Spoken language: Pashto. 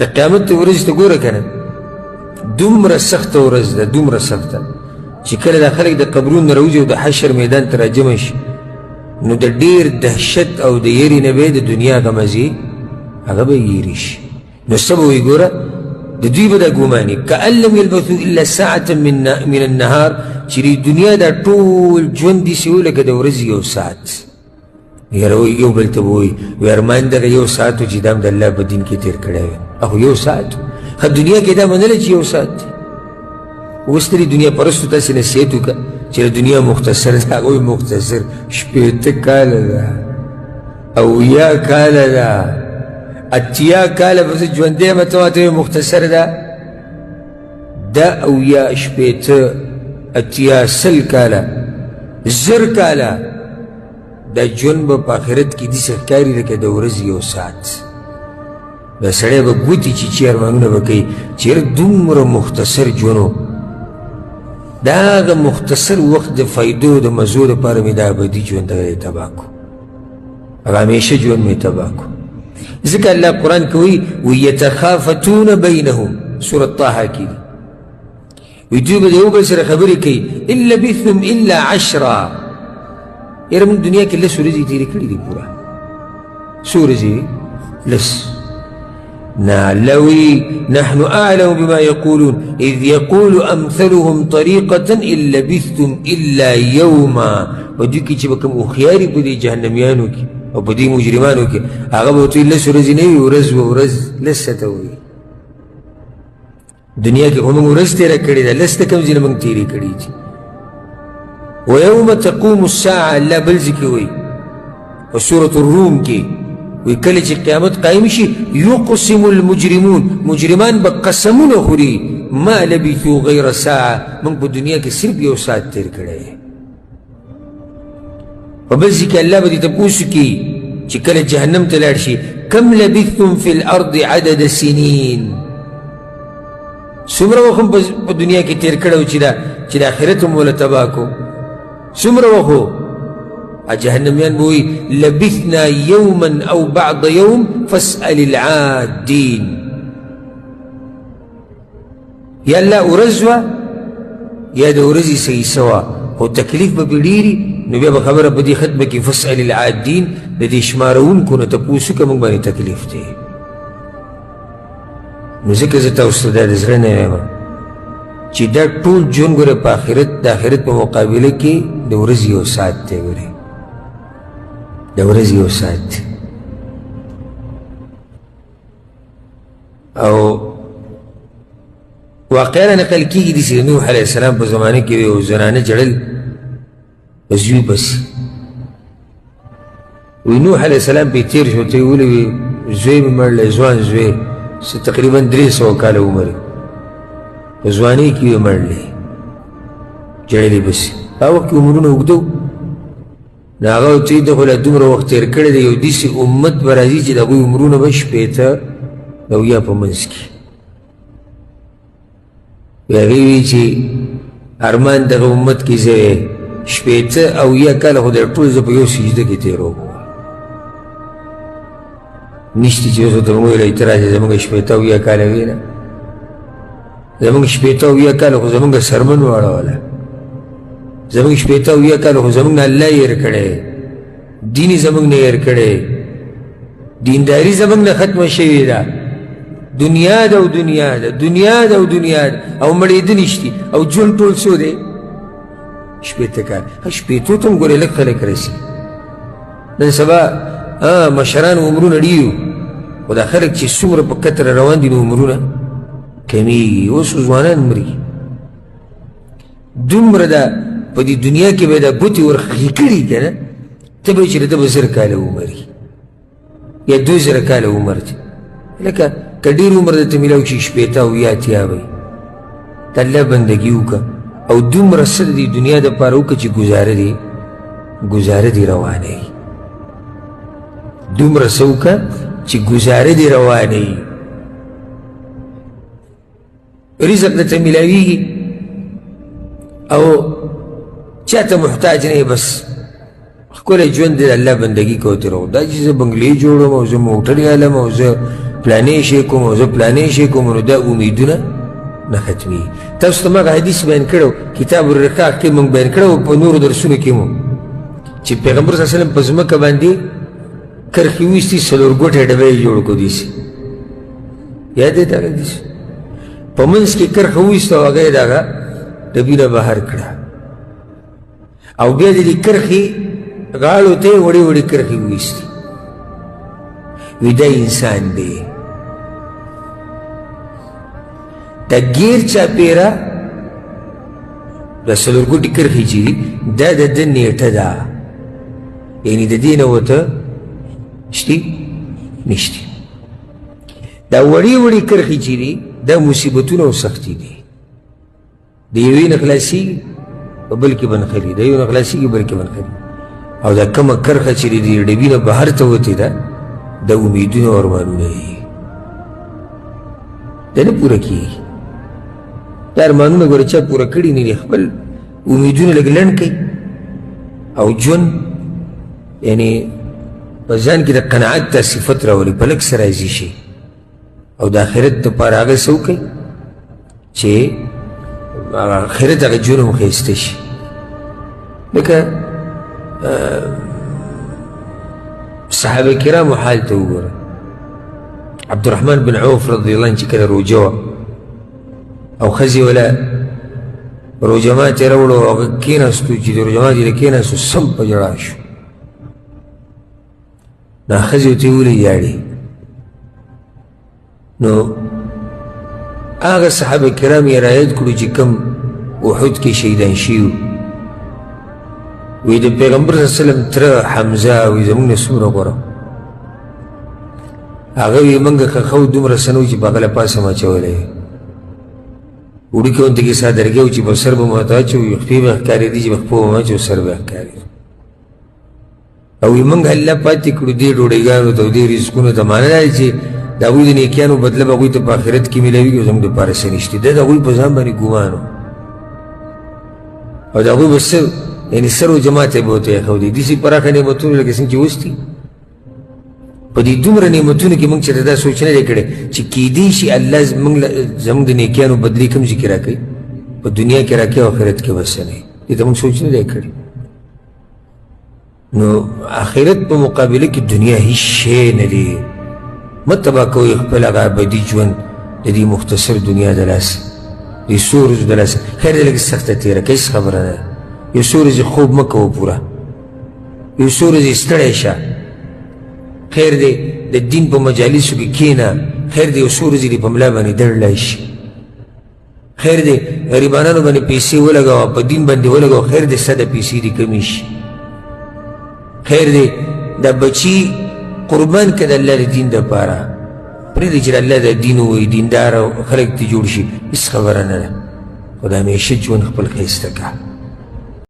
د قیامت ورځ ته ګوره که نه، دومره سخته ورځ ده، دومره سخته چې کله دا خلک د قبرونو نه راوځي او د حشر میدان ته راجمع شي، نو د ډېر دهشت او د یرې نه به د دنیا هغه مزې هغه به یېرې شي. نو څه به وایي؟ ګوره د دوی به دا ګمان وي کأن لم یلبثو الا ساعة من النهار، چې د دنیا دا ټول ژوند داسې و لکه د ورځې یو ساعت. یاره وایي یو بل ته به وایي، وایي ارمان دغه یو ساعت و چې دا هم د الله په دین کې تېر کړی وی. خو یو ساعت و، ښه دنیا کې دا منله چې یو ساعت دی. اوس ته د دنیا پرستو تاسې نصیحت وکړه چې د دنیا مختصر ده، هغوی مختصر 60 کاله ده، 70 کاله ده، 80 کاله به زه ژوندی یم، ته ماته وایې مختصر ده. دا 70، 60، 80، 100 کاله، 1000 کاله دا ژوند به په آخرت کې داسې ښکاري لکه د ورځې یو ساعت. دا سړی به ګوتې چیچي، ارمانونه به کوي چې یاره دومره مختصر ژوند و، دا هغه مختصر وخت د فایدو د مزو لپاره مې دا ابدي ژوند دغه تباه کړو، هغه همیشه ژوند مې تباه کړو. ځکه الله قرآن کې وایي ویتخافتون بینهم، سورة طه کې دي، وایي دوی به د یو بل سره خبرې کوي ان لبثتم الا عشرا. یاره موږ دنیا کې لس ورځې تېرې کړې دي، پوره څو ورځې؟ لس. نعلوي نحن أعلم بما يقولون إذ يقول أمثلهم طريقة إن لبثتم إلا يوما. په دوی کې چې به کوم هوښیاري په دې جهنمیانو کې او په دې مجرمانو کې، هغه به ورته لس ورځې نه وي، ورځ به ورځ لس ساعته وي. دنیا کې خو موږ ورځ تېره کړې ده، لس د کوم ځای نه موږ تېرې کړې دي. ویوم تقوم الساعة، الله بل ځای کې وایي په سورة الروم کې وایي کله چې قیامت قایم شي یقسم المجرمون، مجرمان به قسمونه خوري ما لبثو غیر ساعة، موږ په دنیا کې صرف یو ساعت تېر کړی. په بل ځای کې الله به دې تپوس وکړي چې کله جهنم ته لاړ شي کم لبثتم فی الارض عدد سنین، څومره وخت په دنیا کې تېر کړی و چې د آخرت هم وله تباه کړو، څومره وخت و؟ جهنمیان به وایي لبثنا یوما او بعض یوم فاسأل العادین. یا الله ورځ وه یا د ورځې څه حصه وه، خو تکلیف به پرې ډېري، نو بیا به خبره په دې ختمه کړي فاسأل العادین، د دې شمارونکو نه تپوس وکړه موږ باندې تکلیف دی. نو ځکه زه تاسو ته دا د زړه نه وایم چې دا ټول ژوند ګوره په آخرت، د آخرت په مقابله کې د ورځې یو ساعت دی، ګورې د ورځې یو ساعت دی. او واقعا را نقل کېږي دي چې د نوح علیه السلام په زمانه کې یو زنانه ژړل په زوی پسې. وایي نوح علیه السلام پرې تېر شو، ته یې ولې وي زوی مې مړ دی، ځوان زوی څه تقریبا 300 کاله عمر یې، په ځوانۍ کې یې مړ دی، ژړلې پسې. هغه وخت کې عمرونه اوږده وو. نو هغه ورته وایي ده خو لا دومره وخت تېر کړی دی، یو داسې امت به راځي چې د هغوی عمرونه به 60 او 70 په منځ کې. هغې وایي چې ارمان دغه امت کې زه 60 او 70 کاله خو د ټول زه په یو سجده کې تېروم. نشته چې اوس ورته موږ ویلی ته راځې زموږ 60 او 70 کاله وي نه، زموږ 60 او 70 کاله خو زموږ څرمن واړوله، زموږ 60 او 70 کاله خو زموږ نه الله هېر کړی، دین یې زموږ نه هېر کړی، دینداري زموږ نه ختمه شوې ده، دنیا ده او دنیا ده، دنیا ده او دنیا ده، او مړېده نشتي، او ژوند ټول څو دی؟ 60 کاله. شپېتو ته هم ګورې لږ خلک رسي. نن سبا مشران عمرونه ډېر، خو دا خلک چې څومره په کتره روان دي نو عمرونه کمیږي. اوس ځوانان مري دومره ده په دې دنیا کې به دا ګوتې ورخښې کړي که نه، ته به یې چې د ده به 1000 کاله عمر وي یا 2000 کاله عمر دی، لکه که ډېر عمر درته میلاو شي 60 او یا 80 به وي. د الله بندګي وکړه او دومره څه د دې دنیا دپاره وکړه چې ګزاره دې روانه وي، دومره څه وکړه چې ګزاره دې روانه وي، رزق درته میلاویږي او چاته محتاج نه یې، بس ښکلی ژوند دی، د الله بندګي کوه تېروه. دا چې زه بنګلې جوړوم او زه موټرې الم او زه پلانې شی کوم او زه پلانې شی کوم، نو دا امیدونه نه ختمېږي. تاسو ته ما هغه حدیث بیان کړی، کتاب الرقاق کې موږ بیان کړی په نورو درسونو کې مو، چې پیغمبر صلی الله علیه وسلم په ځمکه باندې کرښې وویستې، څلورګوټی ډبی یې جوړ کړو. داسې یاد دی دغه حدیث؟ په منځ کې کرښه وویسته او هغه یې دغه ډبي نه بهر کړه، او بیا د دې کرښې غاړو ته یې وړې وړې کرښې وویستې. وی دا انسان دی، دا ګیر چاپېره دا څلورګوټي کرښې چې دي دا د ده نیټه ده، یعنې د دې نه ورته شتي نشتي. دا وړې وړې کرښې چې دي دا مصیبتونه او سختي دي، د یوې نه خلاصېږي په بل کې به نښلي، د یو نه خلاصېږي بل کې به نښلي. او دا کومه کرښه چې د دې ډبي نه بهر ته وتې ده دا امیدونه او ارمانونه دي، دا نه پوره کېږي. دا ارمانونه ګوره چا پوره کړي نه دي، خپل امیدونه لږ لنډ کوي او ژوند یعنې په ځان کې د قناعت دا صفت راولي، په لږ څه راضي شي او د آخرت دپاره هغه څه وکړي چې آخرت هغه ژوند هم ښایسته شي. لکه صحابه کرامو حال ته وګوره، عبدالرحمن بن عوف رضی الله عنه چې کله روژه وه او ښځې وله روژه ماتې راوړو، هغه کښېناستو، چې د روژه ماتې له کښېناستو سم په ژړا شو. دا ښځې ورته ولې ژاړي؟ نو هغه صحابه کرام یې رایاد کړو چې کوم احد کې شهیدان شوي وو. وایي د پیغمبر صلی الله علیه وسلم تره حمزه وایي زموږ نه څومره غوره، هغه وایي موږ ښخو دومره څه نه وو چې په هغه له پاسه مو اچولی، وړوکي غوندې کې څادرګی و چې په سر به مو ورته اچوو، خپې به ښکارېدې چې په خپو به مو اچوو، سر به ښکارېده. او وایي موږ الله پاتې کړو دې ډوډۍګانو ته او دې رزقونو ته، معنی دا دی چې د هغوی د نیکیانو بدله به هغوی ته په آخرت کې میلاویږي او زموږ دپاره څه نشته. دا د هغوی په ځان باندې ګمان و او د هغوی به سر یعنې سر و جماعت یې به ورته ایښودی. داسې پراخه نعمتونه لکه څنګه چې اوس دي، په دې دومره نعمتونو کې موږ چېرته دا سوچ نه دی کړی چې کیدی شي الله زموږ د نیکیانو بدلې کوم ځای کې راکوي، په دنیا کې راکوي او آخرت کې به څه نه وي. دې ته موږ سوچ نه دی کړی. نو آخرت په مقابله کې دنیا هیڅ شی نه دی. مه تباه کوئ خپل هغه ابدي ژوند د دې مختصر دنیا د لاسه، دې څو ورځو د لاسه. خیر دی لږ سخته تېره کړه، هېڅ خبره نه ده. یو څو ورځې خوب مه کوه پوره، یو څو ورځې ستړی شه، خیر دی د دین په مجالسو کې کښېنه، خیر دی یو څو ورځې دې په ملا باندې دړلی شي، خیر دی غریبانانو باندې پیسې ولګوه، په دین باندې ولګوه، خیر دی ستا د پیسې دې کمې شي، خیر دی دا بچي قربان که د الله د دین دپاره، پرېږده چې د الله د دین ووایي، دیندار خلک ترې جوړ شي، هېڅ خبره نه ده. خو د همېشه ژوند خپل ښایسته کړه.